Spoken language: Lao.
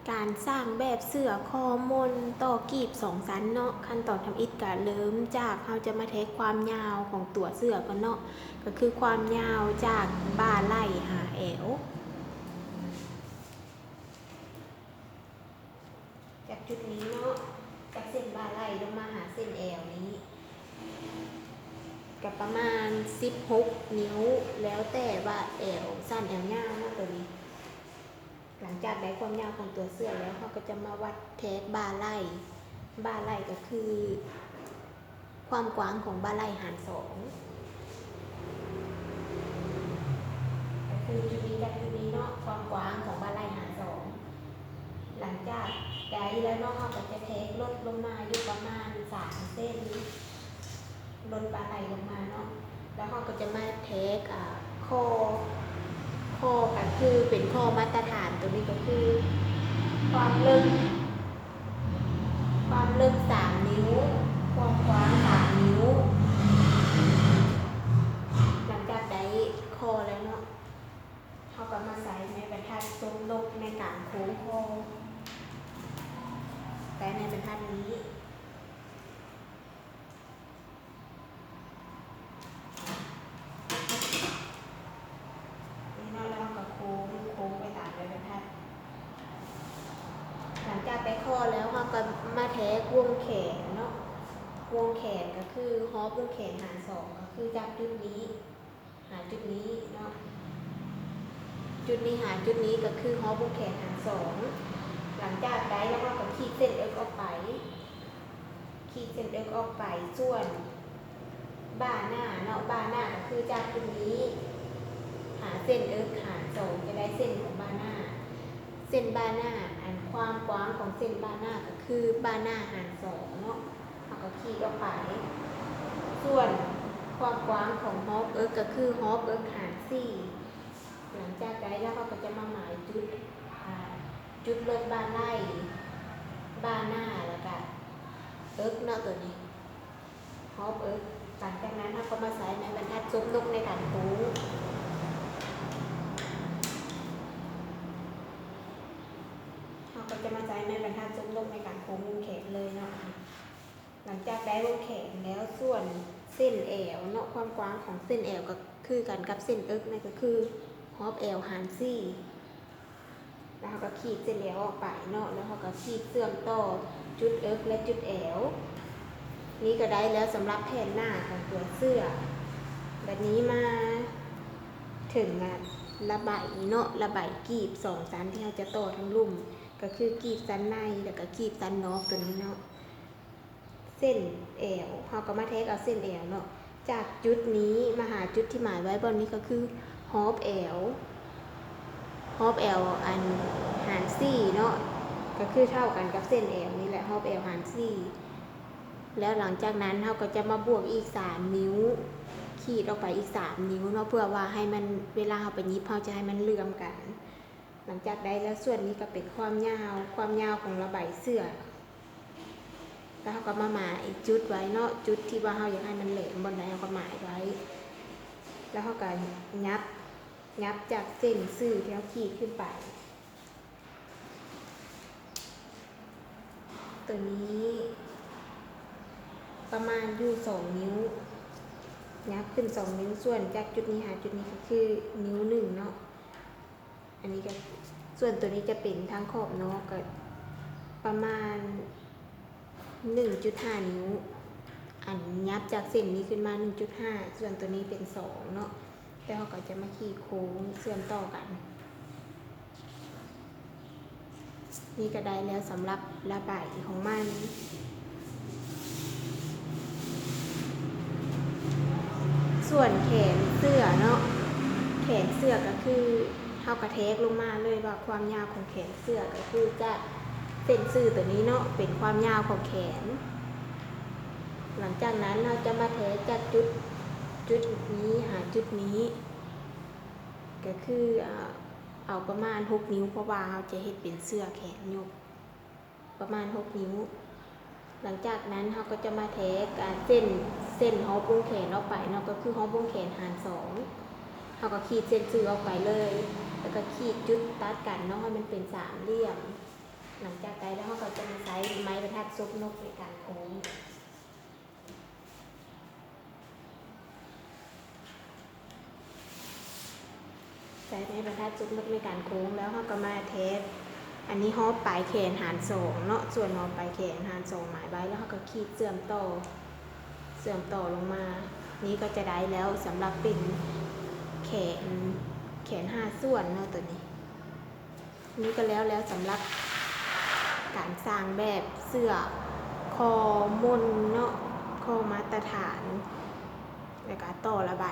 ການສ້າງແບບເສື້ອຄໍມົນຕໍ່ກີບສອງຊັ້ນເນາະ, ຂັ້ນຕອນທຳອິດກະເລີ່ມຈາກເຮົາຈະມາແທກຄວາມຍາວຂອງຕົວເສື້ອກ່ອນເນາະ, ກະຄືຄວາມຍາວຈາກບ່າໄຫຼ່ຫາແອວ. ຈາກຈຸດນີ້ເນາະ, ຈາກເສັ້ນບ່າໄຫຼ່ລົງມາຫາເສັ້ນແອວນີ້ ກະປະມານສິບຫົກນິ້ວ, ແລ້ວແຕ່ວ່າແອວສັ້ນແອວຍາວເນາະ ໂຕນີ້. ຫຼັງຈາກໄດ້ຄວາມຍາວຂອງຕົວເສື້ອແລ້ວ, ເຮົາກະຈະມາວັດແທກບ່າໄຫຼ່. ບ່າໄຫຼ່ກະຄື ຄວາມກວ້າງຂອງບ່າໄຫຼ່ຫານສອງ ກະຄືຈຸດນີ້ຈາກຈຸດນີ້ເນາະ, ຄວາມກວ້າງຂອງບ່າໄຫຼ່ຫານສອງ. ຫຼັງຈາກໄດ້ແລ້ວເນາະ, ເຮົາກະຈະແທກລົດລົງມາຢູ່ປະມານສາມເຊັນ, ລົດບ່າໄຫຼ່ລົງມາເນາະ, ແລ້ວເຮົາກະຈະມາແທກ ອາ ຂໍ້ ຂໍ້ກະຄືເປັນຂໍ້ມາດຕະຖານ, ໂຕນີ້ກະຄືຄວາມເລິກ ຄວາມເລິກສາມນິ້ວ, ຄວາມກວ້າງສາມນິ້ວ. ຫຼັງຈາກໄດ້ຂໍ້ແລ້ວເນາະ, ເຮົາກະມາໃສ່ໄມ້ບັນທັດສົມນົກໃນກາງໂຄ້ງຂໍ້, ໃສ່ໄມ້ບັນທັດນີ້. ນີ້ເນາະ, ແລ້ວເຮົາກະໂຄ້ງ ໂຄ້ງໄປຕາມໄມ້ບັນທັດ. ຫຼັງຈາກໄດ້ຂໍ້ແລ້ວ, ເຮົາກະມາແທກວົງແຂນເນາະ, ວົງແຂນກະຄືຮອບວົງແຂນຫານສອງ, ກະຄືຈາກຈຸດນີ້ຫາຈຸດນີ້ເນາະ, ຈຸດນີ້ຫາຈຸດນີ້ກະຄືຮອບວົງແຂນຫານສອງ. ຫຼັງຈາກໄດ້ແລ້ວ, ເຮົາກະຂີດເສັ້ນເອິກອອກໄປ. ຂີດເສັ້ນເອິກອອກໄປ, ສ່ວນບ່າໜ້າເນາະ, ບ່າໜ້າກະຄືຈາກຈຸດນີ້ຫາເສັ້ນເອິກຫານສອງ ຈະໄດ້ເສັ້ນຂອງບ່າໜ້າ. ເສັ້ນບ່າໜ້າ ອັນຄວາມກວ້າງຂອງເສັ້ນບ່າໜ້າກະຄືບ່າໜ້າຫານສອງເນາະ, ເຮົາກະຂີດອອກໄປ. ສ່ວນຄວາມກວ້າງຂອງຮອບເອິກກະຄືຮອບເອິກຫານສີ່. ຫຼັງຈາກໄດ້ແລ້ວ, ເຮົາກະຈະມາໝາຍຈຸດ ອາ ຈຸດລົດບ່າໄຫຼ່, ບ່າໜ້າ ແລ້ວກະເອິກເນາະ, ໂຕນີ້ຮອບເອິກ. ຫຼັງຈາກນັ້ນ, ເຮົາກະມາໃຊ້ໄມ້ບັນທັດສົມນົກໃນການໂຄ້ງ. ເຮົາກະຈະມາໃຊ້ໄມ້ບັນທັດສົມນົກໃນການໂຄ້ງວົງແຂນເລີຍເນາະ. ຫຼັງຈາກໄດ້ວົງແຂນແລ້ວ, ສ່ວນເສັ້ນແອວເນາະ, ຄວາມກວ້າງຂອງເສັ້ນແອວກະຄືກັນກັບເສັ້ນເອິກ, ນັ້ນກະຄືຮອບແອວຫານສີ່. ແລ້ວເຮົາກະຂີດເສັ້ນແອວອອກໄປເນາະ, ແລ້ວເຮົາກະຂີດເຊື່ອມຕໍ່ຈຸດເອິກ ແລະ ຈຸດແອວ. ນີ້ກະໄດ້ແລ້ວສຳລັບແຜ່ນໜ້າຂອງຕົວເສື້ອ. ບາດນີ້ມາເຖິງ ອາ ລະໄບເນາະ, ລະໄບກີບສອງຊັ້ນທີ່ເຮົາຈະຕໍ່ທາງລຸ່ມ, ກະຄືກີບຊັ້ນໃນ ແລ້ວກະກີບຊັ້ນນອກ ໂຕນີ້ເນາະ. ເສັ້ນແອວ ເຮົາກະມາແທກເອົາເສັ້ນແອວເນາະ, ຈາກຈຸດນີ້ມາຫາຈຸດທີ່ໝາຍໄວ້ບ່ອນນີ້ກະຄືຮອບແອວ, ຮອບແອວ ອັນ ຫານສີ່ເນາະ, ກະຄືເທົ່າກັນກັບເສັ້ນແອວນີ້ແຫຼະ, ຮອບແອວຫານສີ່. ແລ້ວຫຼັງຈາກນັ້ນເຮົາກະຈະມາບວກອີກສາມນິ້ວ, ຂີດອອກໄປອີກສາມນິ້ວເນາະ, ເພື່ອວ່າໃຫ້ມັນ ເວລາເຮົາໄປຫຍິບ ເຮົາຈະໃຫ້ມັນເຫຼື່ອມກັນ. ຫຼັງຈາກໄດ້ແລ້ວ, ສ່ວນນີ້ກະເປັນຄວາມຍາວ, ຄວາມຍາວຂອງລະໄບເສື້ອ. ແລ້ວເຮົາກະມາໝາຍຈຸດໄວ້ເນາະ, ຈຸດທີ່ວ່າເຮົາຢາກໃຫ້ມັນແຫຼມບ່ອນໃດ ເຮົາກະໝາຍໄວ້. ແລ້ວເຮົາກະຫຍັບ, ຫຍັບຈາກເສັ້ນຊື່ທີ່ເຮົາຂີດຂຶ້ນໄປ. ໂຕນີ້ປະມານຢູ່ສອງນິ້ວ, ຫຍັບຂຶ້ນສອງນິ້ວ, ສ່ວນຈາກຈຸດນີ້ຫາຈຸດນີ້ກະຄືນິ້ວໜຶ່ງເນາະ. ອັນນີ້ກະ ສ່ວນໂຕນີ້ຈະເປັນທາງຂອບນອກ ກະປະມານໜຶ່ງຈຸດຫ້ານິ້ວ, ອັນຫຍັບຈາກເສັ້ນນີ້ຂຶ້ນມາໜຶ່ງຈຸດຫ້າ, ສ່ວນໂຕນີ້ເປັນສອງເນາະ. ແລ້ວເຮົາກະຈະມາຂີດໂຄ້ງເຊື່ອມຕໍ່ກັນ. ນີ້ກະໄດ້ແລ້ວສຳລັບລະໄບຂອງມັນ. ສ່ວນແຂນເສື້ອເນາະ, ແຂນເສື້ອກະຄືເຮົາກະແທກລົງມາເລີຍວ່າຄວາມຍາວຂອງແຂນເສື້ອກະຄືຈາກເສັ້ນຊື່ໂຕນີ້ເນາະ ເປັນຄວາມຍາວຂອງແຂນ. ຫຼັງຈາກນັ້ນເຮົາຈະມາແທກຈາກຈຸດ ຈຸດນີ້ຫາຈຸດນີ້ ກະຄື ອາ ເອົາປະມານຫົກນິ້ວ ເພາະວ່າເຮົາຈະເຮັດເປັນເສື້ອແຂນຍົກ ປະມານຫົກນິ້ວ. ຫຼັງຈາກນັ້ນເຮົາກະຈະມາແທກ ອາ ເສັ້ນ ເສັ້ນຮອບວົງແຂນອອກໄປເນາະ, ກະຄືຮອບວົງແຂນຫານສອງ. ເຮົາກະຂີດເສັ້ນຊື່ອອກໄປເລີຍ ແລ້ວກະຂີດຈຸດຕັດກັນເນາະ ໃຫ້ມັນເປັນສາມຫຼ່ຽມ. ຫຼັງຈາກໄດ້ແລ້ວ ເຮົາກໍຈະມາໃຊ້ໄມ້ບັນທັດສົບນົກໃນການໂຄ້ງ. ໃຊ້ໄມ້ບັນທັດສົບນົກໃນການໂຄ້ງແລ້ວ ເຮົາກໍມາແທກ ອັນນີ້ຮອບປາຍແຂນຫານສອງເນາະ, ສ່ວນຮອບປາຍແຂນຫານສອງໝາຍໄວ້ ແລ້ວເຮົາກໍຂີດເຊື່ອມຕໍ່ ເຊື່ອມຕໍ່ລົງມາ. ນີ້ກໍຈະໄດ້ແລ້ວສຳລັບເປັນແຂນ ແຂນຫ້າສ່ວນເນາະ ໂຕນີ້. ນີ້ກໍແລ້ວແລ້ວສຳລັບການສ້າງແບບເສື້ອຂໍ້ມົນເນາະ, ຂໍ້ມາດຕະຖານ ແລ້ວກໍຕໍ່ລະໄບ.